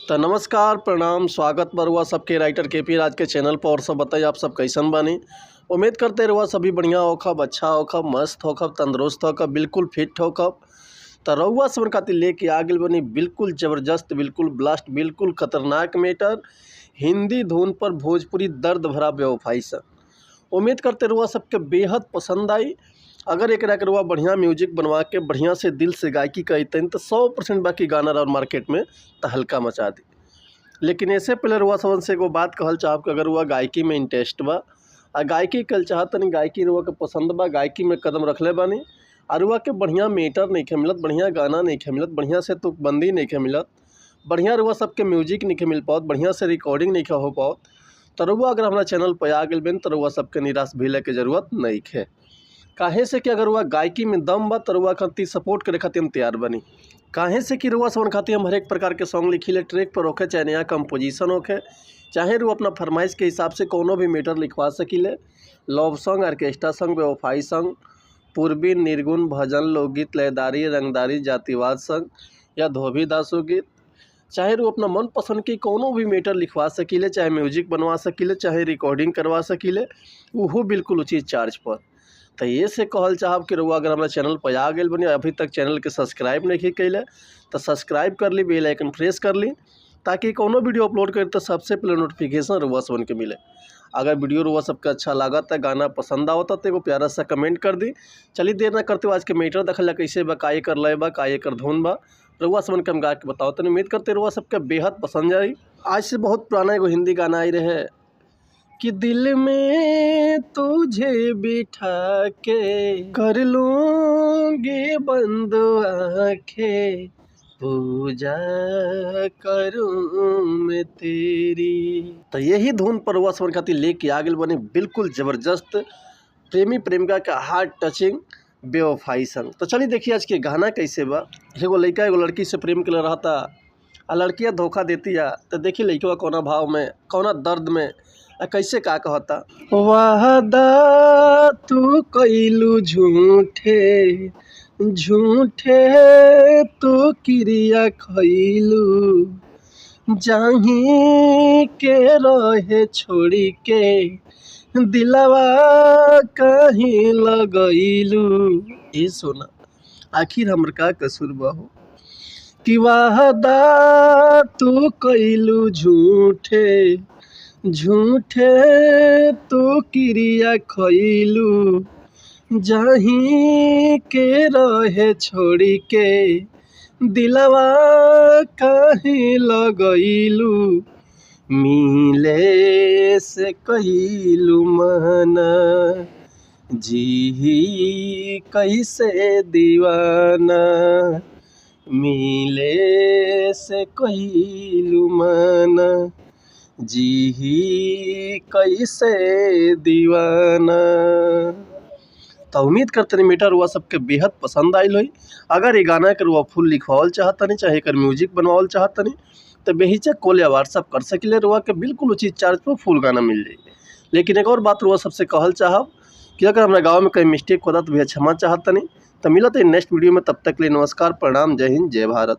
तो नमस्कार, प्रणाम, स्वागत बा रउआ सबके राइटर केपी राज के चैनल पर। और सब बताइए, आप सब कैसन बानी? उम्मीद करते रउआ सभी बढ़िया होखब, अच्छा होखब, मस्त होखब, तंदुरुस्त होखब, बिल्कुल फिट होखब। तो रउआ सब खातिर लेके आ गेल बनी बिल्कुल ज़बरदस्त, बिल्कुल ब्लास्ट, बिल्कुल खतरनाक मैटर, हिंदी धुन पर भोजपुरी दर्द भरा बेवफाई सा। उम्मीद करते रउआ सबके बेहद पसंद आई। अगर एकरा के रउआ बढ़िया म्यूजिक बनवा के बढ़िया से दिल से गायकी करतन तो 100% बाकी गाना और मार्केट में तहलका मचा दी। लेकिन ऐसे पहले रउआ सबन से एगो बात कहल चाहब कि अगर रउआ गायकी में इंटरेस्ट बा आ गायकी कल चाहतनी, गायकी रउआ के पसंद बा, गायकी में कदम रखले बानी आ रउआ के बढ़िया मैटर नइखे मिलत, बढ़िया गाना नइखे मिलत, बढ़िया से तुकबंदी नइखे मिलत, बढ़िया रउआ सबके म्यूजिक नइखे मिल पावत, बढ़िया से रिकॉर्डिंग नइखे हो पावत, तो रउआ अगर हमारा चैनल पर आ गेल बेन तो रउआ सबके निराश भइले के जरूरत नइखे। काहे से कि अगर रउआ गायकी में दम बा तो रउआ खातिर सपोर्ट करे खातिर हम तैयार बनी। काहे से कि रउआ सबन खातिर हम हरेक प्रकार के सॉन्ग लिखीले, ट्रैक पर होखे चाहे नया कंपोजिशन होखे, चाहे रउआ अपना फरमाइश के हिसाब से कोनो भी मैटर लिखवा सकीले। लव सॉन्ग, ऑर्केस्ट्रा सॉन्ग, बेवफाई सॉन्ग, पूर्वी निर्गुण, भजन, लोकगीत, लयदारी, रंगदारी, जातिवाद सॉन्ग या धोबी दासो गीत, चाहे रउआ अपना मन पसंद के कोनो भी मैटर लिखवा सकीले, चाहे म्यूजिक बनवा सकीले, चाहे रिकॉर्डिंग करवा सकीले, उहो बिल्कुल उचित चार्ज पर। तो ये से कहल चाहब कि रउआ अगर हमारा चैनल पर आ गेल बनी, अभी तक चैनल के सब्सक्राइब नहीं कैले तो सब्सक्राइब कर ली, बेल आइकन प्रेस कर ली, ताकि कोनो वीडियो अपलोड करी तो सबसे पहले नोटिफिकेशन रउआ सबन के मिले। अगर वीडियो रउआ सबके अच्छा लागत है, गाना पसंद आवता तो एगो प्यारा सा कमेंट कर दी। चलिए देर ना करते हुए आज के मैटर देखल कैसे बा, का एकर लय बा, का एकर धुन बा, रउआ सबन के हम गा के बताओ। तो उम्मीद करते रउआ सबके बेहद पसंद आई। आज से बहुत पुराना एगो हिंदी गाना आई रहे कि दिल में तुझे बिठा के कर लूँगी बंद आँखें, पूजा करूँ मैं तेरी। तो यही धुन पर रउआ सबन खातिर लेके आ गेल बनी बिल्कुल ज़बरदस्त प्रेमी प्रेमिका का हार्ट टचिंग बेवफाई संग। तो चलिए देखिए आज के गाना कैसे बा। एगो लड़का एगो लड़की से प्रेम के रहता आ लड़कियाँ धोखा देती है, तो देखिए लड़कवा कौना भाव में, कौना दर्द में आ कैसे का कहता। वादा तू कैलू झूठे, झूठे तू क्रिया खैलू, जाही के रहे छोड़ी के दिलवा कहीं लगैलू। ए सोना आखिर हमर का कसूर बा हो कि वादा तू कैलू झूठे, झूठे तू क्रिया खैलू, जाही के रहे छोड़ी के दिलवा कहीं लगैलू, मिले से कैलू मना, जी कैसे दीवाना, मिले से कैलू मना, जी कैसे दीवाना। तो उम्मीद करते नहीं मीटर रुआ सबके बेहद पसंद आयल होई। अगर ये गाना के रुआ फुल लिखवावल चाहतनी, चाहे एकर म्यूजिक बनवावल चाहतनी, तो बेहिचक कॉल या व्हाट्सअप कर सकिले, रुआ के बिल्कुल उचित चार्ज पर फुल गाना मिल जाई। लेकिन एक और बात रुआ सबसे कहल चाहब कि अगर हमारे गाँव में कहीं मिस्टेक होता तो भैया क्षमा चाहतनी। तो मिलत है नेक्स्ट वीडियो में, तब तक के लिए नमस्कार, प्रणाम, जय हिंद, जय भारत।